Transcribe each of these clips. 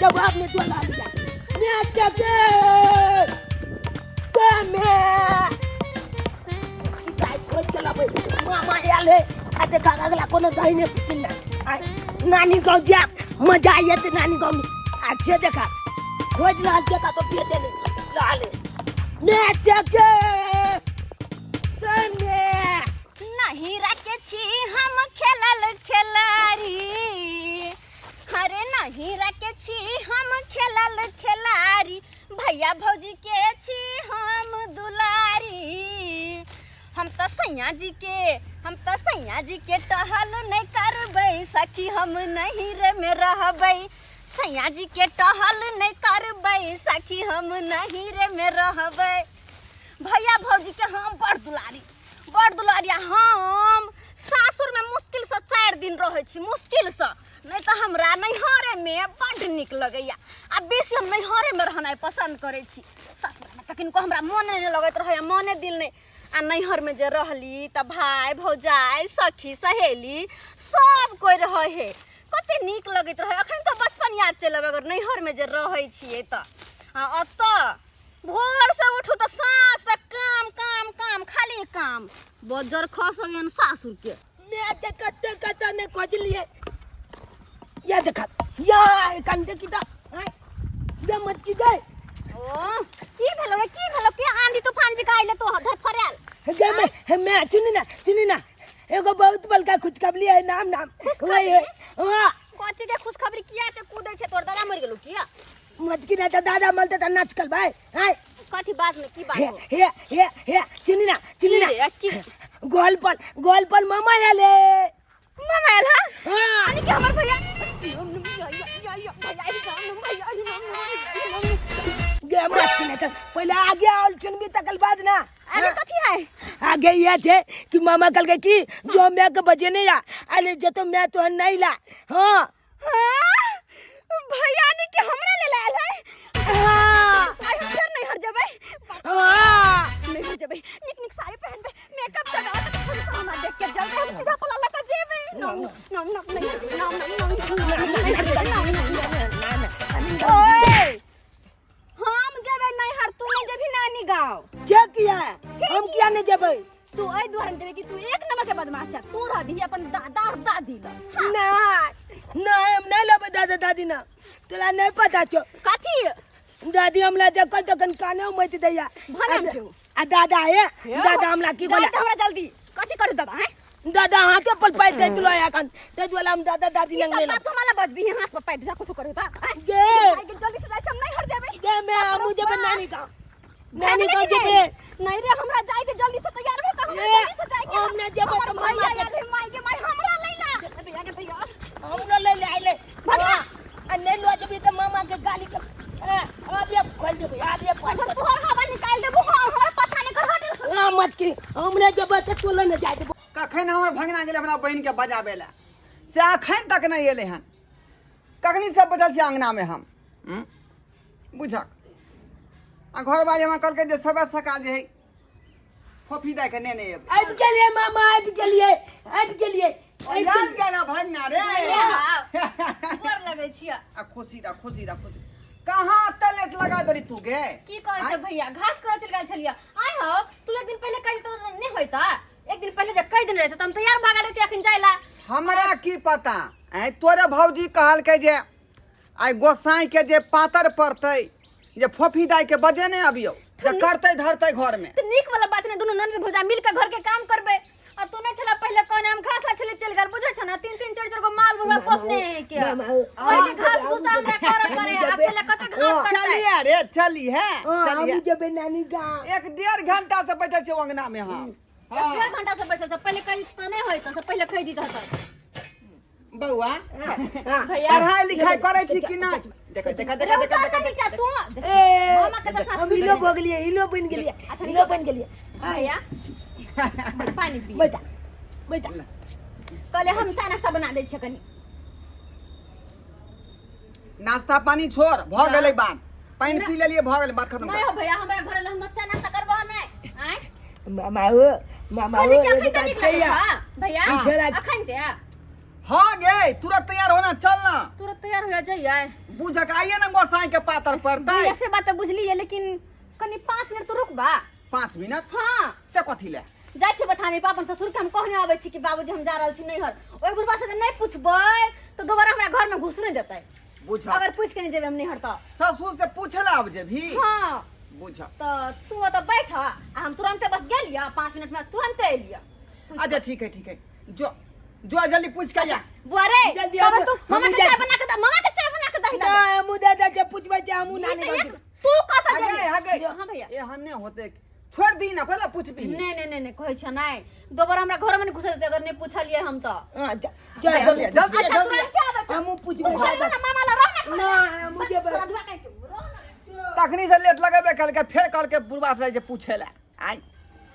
जवाब नहीं दो लाल मैं चके मैं गाय खोज के लाबै मामा आयल है आ देखा अगला कोनो दही नहीं पिना नानी गाँव जाब मजा आयत नानी गाँव में अच्छे देखा खोज लाल देखा तो पिए नहीं लाल मैं चके मैं नहीं रखे छी हम खेलल खेलारी, अरे नहीं रखे छी हम खेलल खेलारी, भैया भौजी के छी हम दुलारी। हम तो सैया जी के, हम तो सैया जी के टहल नहीं करबै सखी, हम नहीं रे में रहबै। सैया जी के टहल नहीं करबै सखी, हम नहीं रे में रहबै। भैया भौजी के हम बड़ दुलारी, बड़ दुलारी। हम सासुर में मुश्किल से 4 दिन रहै छी, मुश्किल से, नहीं तो हमरा नैहरे में बड्ड नीक लगैया। आ बेसी हम नैहरे में रहनाइ पसंद करै छी। सासुर में तऽ किनको हमरा मोने नहि लगैत रहैया, मोने दिल नहि। आ नैहर में जे रहली तऽ भाय भौजाइ सखी सहेली सब कोइ रहै हे, कते नीक लगैत रहै। अखन तऽ बचपन याद चलि अबै अगर नैहर में जे रहै छियै तऽ। आ ओतऽ भोर से उठू तऽ साँझ तक काम काम काम, खाली काम। बज्जर खस गेन सासुर के। मैं ते कते कते ने खोजलिए। या देखा या कन देखी ता हैं या मत की गए। ओ की भेलो रे, की भेलो? के आंधी तूफान जी का आइले तो धर फरेल। गे मैं मैं चुनी ना, चुनी ना, एगो बहुत बड़का खुशखबरी है। नाम नाम वही है। हां कथी के खुशखबरी? किया ते कूदै छै? तोर दादा मर गेलो किया? मत की ना तो दादा मलते त नाच कल भाई। हां कथी बात में की बात हे हो? हे हे हे चुनी ना, चुनी ना। की रे, की? गोल पर, गोल पर मामा आले। मामा आयल हा? हां। यानी कि हमर भैया। गे मत की ना तो पहले आगे आउल चुनबी तकल बाद ना। अरे कथी है? आगे ये छे कि मामा कल के की जो मैं के बजे नहीं आ, अरे जो तो मैं तो नहीं ला। हां। हाँ? भैया ने के हमरा ले लायल है। हाँ। आई हम फिर नहीं हट जबै। हाँ। नहीं हट जबै। निक निक साड़ी पहनबे, मेकअप लगा के थोड़ी सा हमरा देख के जल्दी हम सीधा पला लगा जेबै। नम नम नम नहीं नम नम नम नम नम। ओए हम जेबै नैहर, तू नहीं जेबही नानी गांव। जे किया हम किया नहीं जेबै? तू एहि दुआरे नहीं जेबही कि तू एक नंबर के बदमाश छ, तू रहबही अपन दादा और दादी लग। हाँ। ना ना हम नहीं लेबै दादा दादी ना, तोरा नहीं पता छौ। कथी? दादी हमला जखन तखन काने मत दैया। भनम केहू। आ दादा हे, हे? दादा हमला की जाए बोला? तऽ हमरा जल्दी कथी करू दादा? हैं दादा हाथे पर पाइ दैत रहे एखन, ताहि दुआरे हम दादा दादी ई लग सब नहि बात हमरा बजबी, हाथ पर पाइ दे, कुछ करू तऽ हैं? गे। आइ गेल, जल्दी से जाइ छी, हम नहीं हट जेबै। गे मैं हमहूँ जेबै नानी गाँव। नानी भागले गाँव कि जेबै। नहीं? नहीं रे, हमरा जाय दे, जल्दी से तैयार हो के हमरा ए, जल्दी से जाय के। हम नहीं जेबै हमर तऽ मामा भैया के- आयल है, माय गे माय, हमरा लै ला। भैया के तैयार। हमरो लै ले आइले। भगला। आ नहीं लो जेबी तऽ मामा के गाली के ए, आब ये खोल देबै, आब ये खोल अगर देबै। तोहर हवा निकाल देबो, हाँ, हमरा पछा नहीं कर हट। हाँ, मत की हमरे जेबै तऽ तोलो नहि जाय देबो। कखन हमर भगना गेलै अपना बहिनके बजाबै लए, से अखन तक नहि एलै हन। कखनी सब बैठल छी अङ्गनामे हम, बुझक। आ घरवाली हमरा कहलकै जे सबे सकाल जे है फोफी दए के नेने एबै। आबि गेलियै मामा, आबि गेलियै, आबि गेलियै, आबि आयल गेलियै। गेल भगना रे। गोर लगै छियै। आ खुशी रह, खुशी रह, खुशी। कहाँ एते लेट लगा देली तू गे? की कहै छै भैया, घास करऽ चलि गेल छलियै। आइ हौ, तू एक दिन पहिले कहि देतौ तऽ नहि होइता? एक दिन पहिले जे कहि देने रहितौ तऽ हम तैयार भऽ गेल रहितै अखन जाय ला। हमरा की पता? आँय तोरे भौजी कहलकै जे आइ गोसाई के जे पातर पड़तै जे फोफी दाई के बजेने अबियौ जे करतै धरतै घर में। तऽ नीक वाला बात ने, दुनू ननद भौजा मिल के घर के काम करबै। आ तू नहीं छला पहले कहने, हम घास ला छले चल गेल, बुझै छ ना? तीन तीन चार चार गो माल बौआ पोसने है के। मामा, ओहि के घास भूसा हमरा करऽ पड़े, अकेले कते घास कटतै? चलिए रे, चलिए, हाँ, चलिए। हम जेबै नानी गाँव। एक डेढ़ घंटा से बैठल छियै अंगना में हम। एक डेढ़ घंटा से बैठल छ, पहले कहि तऽ नहि होइत, से पहले कहि दितह तऽ। बौआ हाँ, भैया पढ़ाई लिखाई करै छी कि नहि? देखा देखा देखा रे देखा उतर देखा ना नीचा तू। ए, मामा के तऽ साथ हम इलो भऽ गेलियै, इलो बनि गेलियै, अच्छा, इलो बनि गेलियै। भैया पानी पी। बैठा बैठा। कहले हम चाय नाश्ता बना दै छियै कनि। नाश्ता पानी छोड़, भऽ गेलै बात। पानि पी लेलियै, भऽ गेलै बात खत्म। नहीं हो भैया, हमरा घर हम चाय नाश्ता करबो नहीं। आय मामा हो, मामा हो, कहली कि एगो अखन तऽ बात नीक लगै कहिया। छ भैया? ई छोड़ा अखन ते हाँ गे, तुरंत तैयार होना, चल ना। तुरंत तैयार हो जाइए। बुझक आइए ने गोसाई के पातर पड़तै। भैया से बात तऽ बुझलियै, लेकिन कनि 5 मिनट तो रुकबा। 5 मिनट? हाँ। से कथी ले? जाइ छियै बथानी पर, अपन ससुर के हम कहने आबै छी कि बाबूजी हम जा रहल छी नैहर। ओहि बुढ़बा से नहि पुछबै तऽ दोबारा हमरा घर में घुस नहि देतै। बुझक। अगर पूछ के नहि जेबै हम नैहर तऽ। ससुर से पूछे ला आब जेबही? हाँ। बुझक। तऽ तू ओतऽ बैठ आ हम तुरंते बस गेलियै, 5 मिनट में तुरंते एलियै। अच्छा ठीक है, ठीक है, जो जो जल्दी पूछ के आ। बुआ रे, जल्दी तब आबू, तू मामा हमहूँ के जाइ चाय छी। बना के दे, मामा के चाय बना के दही दे। ना, हमहूँ दे दै छियै, पुछबै छै, हमहूँ नानी गाँव जेबै। तू कतऽ हगे, जेबही? हगे। हाँ भैया। एहन नहि होतै, छोड़ दी ना, पहले पूछबी। नहीं नहीं नहीं नहीं, कहै छै नहीं, दोबारा हमरा घर में नहीं घुसै देतै अगर नहीं पूछलियै हम तऽ। हाँ, जा, जा, जल्दी, जल्दी, अच्छा, जल्दी। तुरंत आबै छै। हमहूँ तू पुछबै। घर में ना मामा ला रह ना। ना, हमहूँ जेबै। तोरा धुआ कहै छै, रह ना। तखनी से लेट लगेबे कलकै, फेर कहलकै बुढ़बा से जे पूछे ला आइ,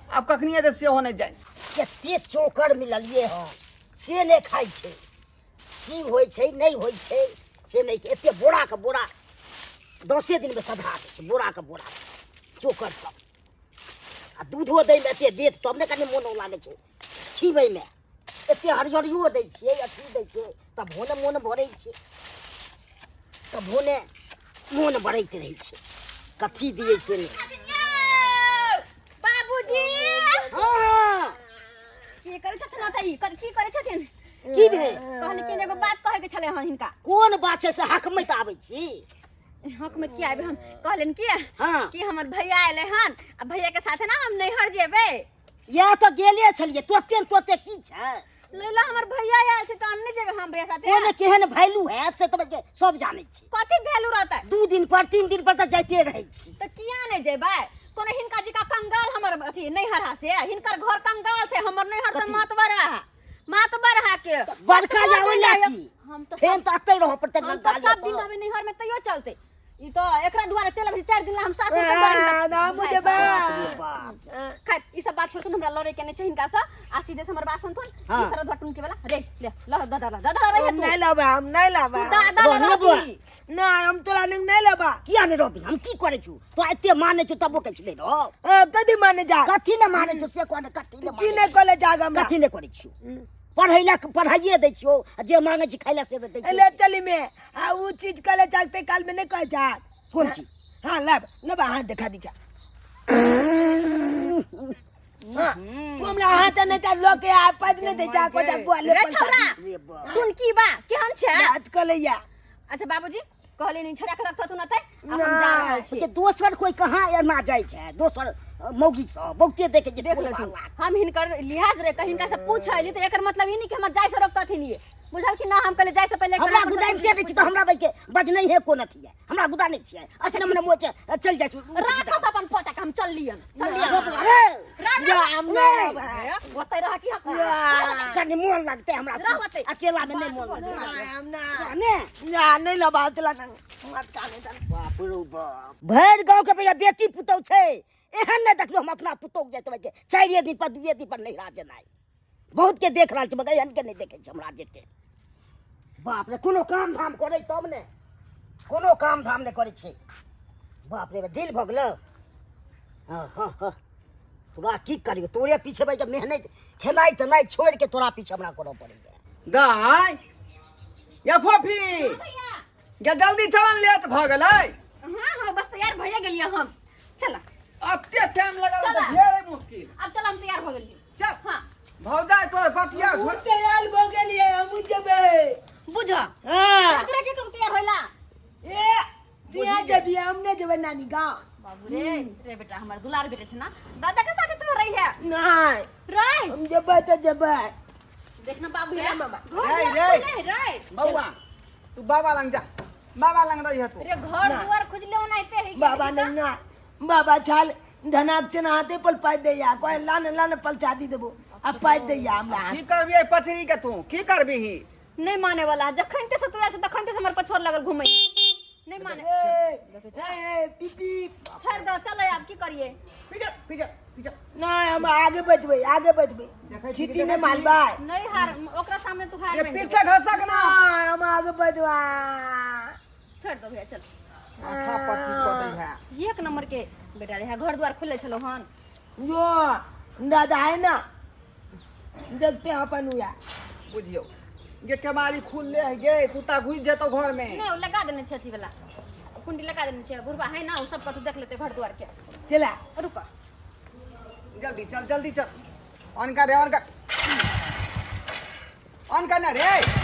आब कखनी एतै सेहो नहि जानि। कते चोकर मिललियै हँ से नहि खाइ छै, की होइ छै नहि होइ छै से नहि। एते बोराके बोरा 10 दिनमे सधा दै छै, बोराके बोरा चोकर सब। आ दूधो दैमे एते देत तब ने कनि मोनो लागै छै खिबैमे। एते हरियरियो दै छियै, अथी दै छियै, तब ने मोन भरै छै, तब ने मोन भरैत रहै छै। कथी दियै से नहि। बाबूजी। हँ। की करै छथिन ओतऽ ई? की करै छथिन? की भेल? कहली कि एगो बात कहै के छलै हन हिनका। कोन बात छै से हकमैत आबै छी? हक में की आबे? हम कहलिन कि हाँ। कि हमर भैया एले हन आ भैया के साथे ना हम नैहर जेबै। या तऽ गेले छलियै तुरते तुरते, की छै? लैला हमर भैया आयल छै तऽ हम नहि जेबै हम भैया साथे। ओहिमे केहन वैल्यू हैत से तऽ सब जानै छी। कथी वैल्यू रहतै? 2 दिन पर 3 दिन पर तऽ जाइते रहै छी। तऽ किया नहि जेबै? कोनो हिनका जी का कंगाल हमर अथी नैहर हा से, हिनकर घर कंगाल छै, हमर नैहर तऽ कथी? मातबर हा, मातबर हा के बड़का कतबो या ओहि दिन लए रहियो, की? हम तऽ फेन तऽ अतै रहऽ पड़तै। हम तऽ सब दिन रहबै नैहर में तैयो चलतै। ई तऽ एकरा दुआरे चलि अबै छी, 4 दिन ला हम सासुर के दुआरे हिनका ना मुझे बुझाइ छै। बाप। खैर ई सब बात छोड़थुन, हमरा लड़े के नहि छै हिनका से, आ सीधे से हमर बात सुनथुन। हाँ। ई सरद टुनकी वाला रे, ले ल दादा ल दादा रहे हम तू। नहीं लेबा, हम नहीं लेबा। तू दादा ल रहने बुआ। रहबी। नहीं, हम तोरा लग नहीं लेबा। किया नहीं रहबी? हम की करै छु? तो एते मानै छु तबो कहै छी नहीं रह। कथी माने जा? कथी ने मानै छु से कहने, कथी ने तू की मानै नहीं कॉलेज जाग हमरा? कथी ने करै छु? पढ़ै ला पढ़ाइए दै छियौ, आ जे मांगै छी खाइ ला से दै छियौ। ले चली में आ उ चीज कॉलेज जागते काल में नहीं कहे जा। कोन चीज? हाँ लाब लाब, हाँ देखा दी जा। हाँ, तू हमरा हाथ नहीं ता लोके आ पद नहीं दे जा को जा बुआ ले रे पैसा। छौरा, रे बाप। टुनकी बा केहन छै? बात कर लैया। अच्छा बाबूजी कहले नहीं छोड़ा के रखत सुनते, अब हम जा रहल छी। के दोसर कोई कहाँ एना जाइ छै? दोसर मौगी सब बहुते देखे छै। देख टोल लेथिन। वाला। हम हिनकर लिहाज रे कहीं हिनका से पूछ अइली तऽ एकर मतलब ई नहीं कि हमरा जाय से रोकतथिन ये, बुझल कि ना? हम कहले जाय से पहिले हमरा एकरा अपन गुदाइते नहि छी तऽ हमरा बैके बजनै है कोन अथी है, हमरा गुदा नहि छियै। अच्छा मने मोच चल जाइ छी। राखत अपन पोता के, हम चल लियन, चल लियन। अरे राख, जा, राख। हम नहीं लेबा। ओतै रह कि हम कनि मोन लगतै हमरा। रह ओतै। अकेला में नहि मोन लगतै। नहीं, हम ना ने ना नहीं लेबा तोरा लग। मत काने चल। बाप रो बाप, भरि गाँव के भैया बेटी पुतहु छै, एहन नहि देखलहुँ हम अपना पुतहु जाइत रहै छै 4 दिन पर 2 दिन पर नैहरा जेनाइ। बहुत के देख रहल छी मगर एहन के नहि देखै छी हमरा जेते। बाप रे, कोनो काम धाम करै तब ने, कोनो काम धाम नहि करै छै। बाप रे, ढील भऽ गेलौ। हाँ हाँ हाँ, तोरा की करियौ, तोरे पीछे बैठ के मेहनत खेनाइ तेनाइ छोड़ि के तोरा पीछे हमरा करऽ पड़ैया। दाइ या फोफी गे, जल्दी चलन, लेट भऽ गेलै। हाँ हाँ, बस तैयार भइए गेलियै हम, चल। अते टाइम लगल तऽ चला। ढेरे मुश्किल। अब चल, हम तैयार भऽ गेलियै। चल। हाँ। भौजाइ तोर बतिया हम तैयार भऽ गेलियै, हमहूँ जेबै। बुझ। हाँ। तोरा की करू तैयार होइला? ए तू यहाँ जेबी, हम नहीं जेबै नानी गाँव। बाबू रे रे बेटा, हमर दुलार बेटे छै ना, दादा के साथे तू रही है। नहीं। रह। हम जेबै तऽ जेबै। देखना बाबू रे, चला मामा। घर रे, दुआर रे। खुजले रे। बौआ तू बाबा लंग जा, बाबा लंग रही है तू। रे घर दुआर खुजले ओनाहिते है कि बाबा नहीं ना, बाबा छाल धनाक चना हाथे पर पाइ दैया, कोई लान लान पलचादी देबो आ पाइ दैया हमरा हाथ। की करबी एहि पथरी के तू, की करबीही? नहीं माने वाला, जखन ते सतुआ से तखन ते हमर पछोर लगल घुमै, नहीं माने। ए, ए, पी पी। छोड़ दो, चलो आब की करिए? पीछे पीछे पीछे। नहीं, हम आगे बचबै, आगे बचबै। देखै छी कि छीती नहीं देखै छी? मारबै। नहीं हार, ओकरा सामने तू हार ये मान पीछे घसक ना। नहीं, हम आगे बचबा। छोड़ दो भैया, चल। माथा पथरी कऽ दै है। एक नंबर के बेटा रहे, घर द्वार खुले छलो हन। जो दादा है ना, देखते हैं अपन उया। बुझियौ गे केबाड़ी खुलले है गे, कुत्ता घुसि जेतौ घर में। नहीं, वो लगा देने छै अथी वाला कुंडी लगा देने छै। बुढ़बा है ना, ओ सब कतौ देख लेते घर द्वार के। चला। रुको। जल्दी चल, जल्दी चल। ऑन कर रे, ऑन कर, ऑन कर ना रे।